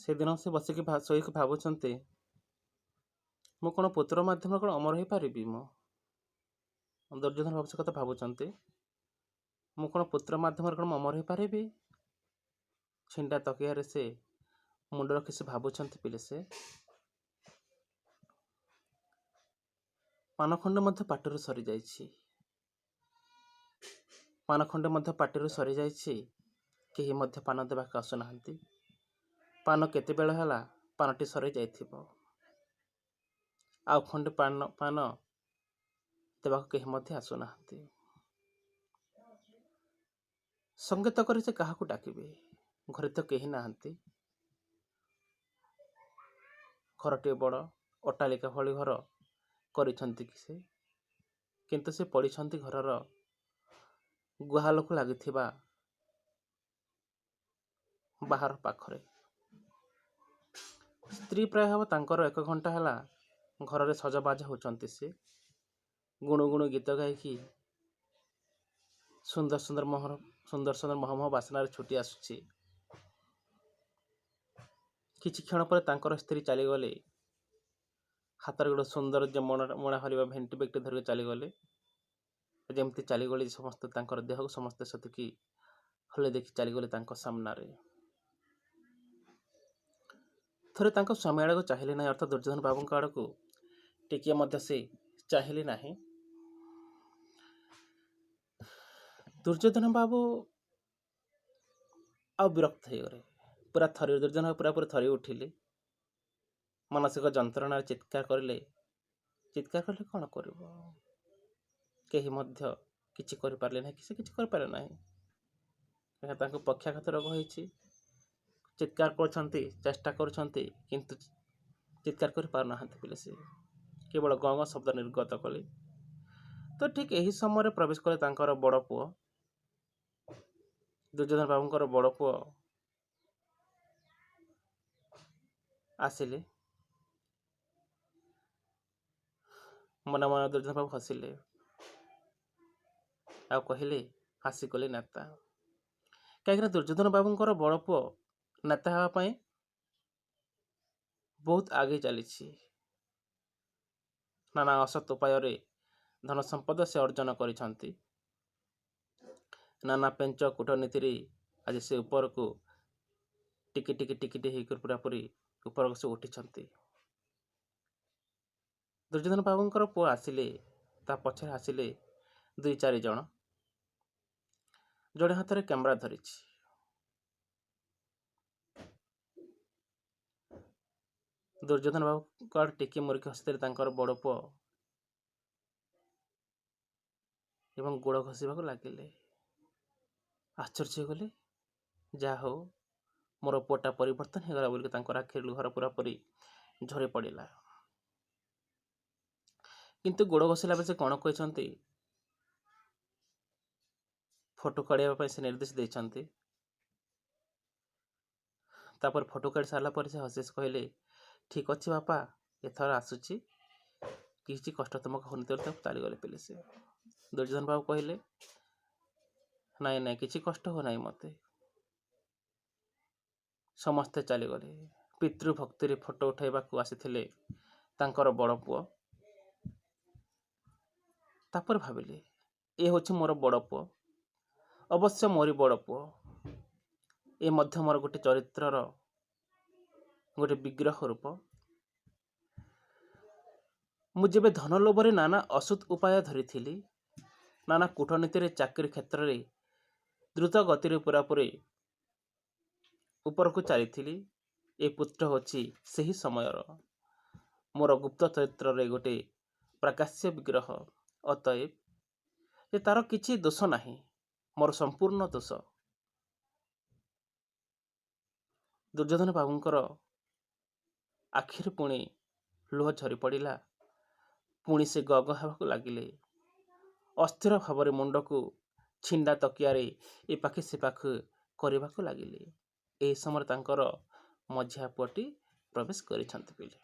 ସେଦିନ ସେ ବସିକି ଶୋଇକି ଭାବୁଛନ୍ତି, ମୁଁ କ'ଣ ପୁତ୍ର ମାଧ୍ୟମରେ କ'ଣ ଅମର ହେଇପାରିବି ମୁଁ? ଦୁର୍ଯ୍ୟୋଧନ ବାବୁ ସେ କଥା ଭାବୁଛନ୍ତି, ମୁଁ କ'ଣ ପୁତ୍ର ମାଧ୍ୟମରେ କ'ଣ ଅମର ହେଇପାରିବି? ଛିଣ୍ଡା ତକିଆରେ ସେ ମୁଣ୍ଡ ରଖି ସେ ଭାବୁଛନ୍ତି ପିଲେ। ସେ ପାନଖଣ୍ଡ ମଧ୍ୟ ପାଟିରୁ ସରିଯାଇଛି, ପାନଖଣ୍ଡ ମଧ୍ୟ ପାଟିରୁ ସରିଯାଇଛି। କେହି ମଧ୍ୟ ପାନ ଦେବାକୁ ଆସୁନାହାନ୍ତି। ପାନ କେତେବେଳ ହେଲା ପାନଟି ସରିଯାଇଥିବ, ଆଉ ଖଣ୍ଡେ ପାନ ଦେବାକୁ କେହି ମଧ୍ୟ ଆସୁନାହାନ୍ତି। ସଙ୍ଗୀତ କରି ସେ କାହାକୁ ଡାକିବେ? ଘରେ ତ କେହି ନାହାନ୍ତି। ଘରଟିଏ ବଡ଼ ଅଟ୍ଟାଳିକା ଭଳି ଘର କରିଛନ୍ତି କି ସେ, କିନ୍ତୁ ସେ ପଡ଼ିଛନ୍ତି ଘରର ଗୁହାଳକୁ ଲାଗିଥିବା ବାହାର ପାଖରେ। ସ୍ତ୍ରୀ ପ୍ରାୟ ହେବ ତାଙ୍କର 1 ଘଣ୍ଟା ହେଲା ଘରରେ ସଜବାଜ ହେଉଛନ୍ତି। ସେ ଗୁଣୁ ଗୁଣୁ ଗୀତ ଗାଇକି ସୁନ୍ଦର ସୁନ୍ଦର ମହର ସୁନ୍ଦର ସୁନ୍ଦର ମହ ମହ ବାସ୍ନାରେ ଛୁଟି ଆସୁଛି। କିଛି କ୍ଷଣ ପରେ ତାଙ୍କର ସ୍ତ୍ରୀ ଚାଲିଗଲେ, ହାତରେ ଗୋଟେ ସୁନ୍ଦର ଯେ ମଣା ହରିବା ଭେଣ୍ଟି ବେଗଟି ଧରିକି ଚାଲିଗଲେ। ଯେମିତି ଚାଲିଗଲେ, ସମସ୍ତେ ତାଙ୍କର ଦେହକୁ ସମସ୍ତେ ସେତିକି ହଲେଇ ଦେଖି ଚାଲିଗଲେ ତାଙ୍କ ସାମ୍ନାରେ। ଥରେ ତାଙ୍କ ସ୍ୱାମୀ ଆଡ଼କୁ ଚାହିଁଲେ ନାହିଁ, ଅର୍ଥାତ୍ ଦୁର୍ଯ୍ୟୋଧନ ବାବୁଙ୍କ ଆଡ଼କୁ ଟିକିଏ ମଧ୍ୟ ସେ ଚାହିଁଲେ ନାହିଁ। ଦୁର୍ଯ୍ୟୋଧନ ବାବୁ ଆଉ ବିରକ୍ତ ହେଇଗଲେ ପୁରା ଥରି। ଦୁର୍ଯ୍ୟୋଧନ ବାବୁ ପୁରାପୁରି ଥରି ଉଠିଲେ। ମାନସିକ ଯନ୍ତ୍ରଣାରେ ଚିତ୍କାର କରିଲେ। ଚିତ୍କାର କଲେ କ'ଣ କରିବ? କେହି ମଧ୍ୟ କିଛି କରିପାରିଲେ ନାହିଁ, ସେ କିଛି କରିପାରିଲେ ନାହିଁ। କାହିଁକିନା ତାଙ୍କୁ ପକ୍ଷାଘାତ ରୋଗ ହେଇଛି। ଚିତ୍କାର କରୁଛନ୍ତି, ଚେଷ୍ଟା କରୁଛନ୍ତି, କିନ୍ତୁ ଚିତ୍କାର କରିପାରୁନାହାନ୍ତି ବୋଲି ସେ କେବଳ ଗଁ ଗଁ ଶବ୍ଦ ନିର୍ଗତ କଲେ। ତ ଠିକ୍ ଏହି ସମୟରେ ପ୍ରବେଶ କଲେ ତାଙ୍କର ବଡ଼ ପୁଅ, ଦୁର୍ଯ୍ୟୋଧନ ବାବୁଙ୍କର ବଡ଼ ପୁଅ ଆସିଲେ। ମନେ ମନେ ଦୁର୍ଯ୍ୟୋଧନ ବାବୁ ହସିଲେ ଆଉ କହିଲେ, ଫାଶୀ କଲେ ନେତା। କାହିଁକିନା ଦୁର୍ଯ୍ୟୋଧନ ବାବୁଙ୍କର ବଡ଼ ପୁଅ ନେତା ହେବା ପାଇଁ ବହୁତ ଆଗେଇ ଚାଲିଛି। ନାନା ଅସତ୍ ଉପାୟରେ ଧନ ସମ୍ପଦ ସେ ଅର୍ଜନ କରିଛନ୍ତି। ନାନା ପେଞ୍ଚ କୂଟନୀତିରେ ଆଜି ସେ ଉପରକୁ ଟିକେ ଟିକେ ଟିକେ ଟିକେ ହେଇକରି ପୁରାପୁରି ଉପରକୁ ସେ ଉଠିଛନ୍ତି। ଦୁର୍ଯ୍ୟୋଧନ ବାବୁଙ୍କର ପୁଅ ଆସିଲେ, ତା ପଛରେ ଆସିଲେ 2 4 ଜଣ। ଜଣେ ହାତରେ କ୍ୟାମେରା ଧରିଛି। ଦୁର୍ଯ୍ୟୋଧନ ବାବୁଙ୍କ ଆଡ଼େ ଟିକେ ମୁରୁକି ହସିଦେଲେ ତାଙ୍କର ବଡ଼ ପୁଅ ଏବଂ ଗୋଡ଼ ଘଷିବାକୁ ଲାଗିଲେ। ଆଶ୍ଚର୍ଯ୍ୟ ହେଇଗଲେ, ଯାହା ହଉ ମୋର ପୁଅଟା ପରିବର୍ତ୍ତନ ହେଇଗଲା ବୋଲି ତାଙ୍କର ଆଖିରୁ ଲୁହର ପୁରାପୁରି ଝରି ପଡ଼ିଲା। କିନ୍ତୁ ଗୋଡ଼ ଘଷିଲା ବେଳେ ସେ କ'ଣ କହିଛନ୍ତି? ଫଟୋ କାଢ଼ିବା ପାଇଁ ସେ ନିର୍ଦ୍ଦେଶ ଦେଇଛନ୍ତି। ତାପରେ ଫଟୋ କାଢ଼ି ସାରିଲା ପରେ ସେ ହସି ହସି କହିଲେ, ଠିକ୍ ଅଛି ବାପା, ଏଥର ଆସୁଛି, କିଛି କଷ୍ଟ ତୁମକୁ ହଉନି। ତାକୁ ଚାଲିଗଲେ ପିଲେ ସେ। ଦୁର୍ଯ୍ୟୋଧନ ବାବୁ କହିଲେ, ନାଇଁ ନାଇଁ, କିଛି କଷ୍ଟ ହଉନାହିଁ ମୋତେ। ସମସ୍ତେ ଚାଲିଗଲେ। ପିତୃଭକ୍ତିରେ ଫଟୋ ଉଠାଇବାକୁ ଆସିଥିଲେ ତାଙ୍କର ବଡ଼ ପୁଅ। ତାପରେ ଭାବିଲେ, ଏ ହେଉଛି ମୋର ବଡ଼ ପୁଅ, ଅବଶ୍ୟ ମୋରି ବଡ଼ ପୁଅ। ଏ ମଧ୍ୟ ମୋର ଗୋଟେ ଚରିତ୍ରର ଗୋଟେ ବିଗ୍ରହ ରୂପ। ମୁଁ ଯେବେ ଧନ ଲୋଭରେ ନାନା ଅସତ୍ ଉପାୟ ଧରିଥିଲି, ନାନା କୂଟନୀତିରେ ଚାକିରି କ୍ଷେତ୍ରରେ ଦ୍ରୁତ ଗତିରେ ପୁରାପୁରି ଉପରକୁ ଚାଲିଥିଲି, ଏ ପୁତ୍ର ହେଉଛି ସେହି ସମୟର ମୋର ଗୁପ୍ତ ଚରିତ୍ରରେ ଗୋଟେ ପ୍ରକାଶ୍ୟ ବିଗ୍ରହ। ଅତଏବ ଯେ ତାର କିଛି ଦୋଷ ନାହିଁ, ମୋର ସମ୍ପୂର୍ଣ୍ଣ ଦୋଷ। ଦୁର୍ଯ୍ୟୋଧନ ବାବୁଙ୍କର ଆଖିରୁ ପୁଣି ଲୁହ ଝରି ପଡ଼ିଲା। ପୁଣି ସେ ଗଗ ହେବାକୁ ଲାଗିଲେ। ଅସ୍ଥିର ଭାବରେ ମୁଣ୍ଡକୁ ଛିଣ୍ଡା ତକିଆରେ ଏ ପାଖେ ସେ ପାଖେ କରିବାକୁ ଲାଗିଲେ। ଏହି ସମୟରେ ତାଙ୍କର ମଝିଆ ପୁଅଟି ପ୍ରବେଶ କରିଛନ୍ତି ପିଲେ।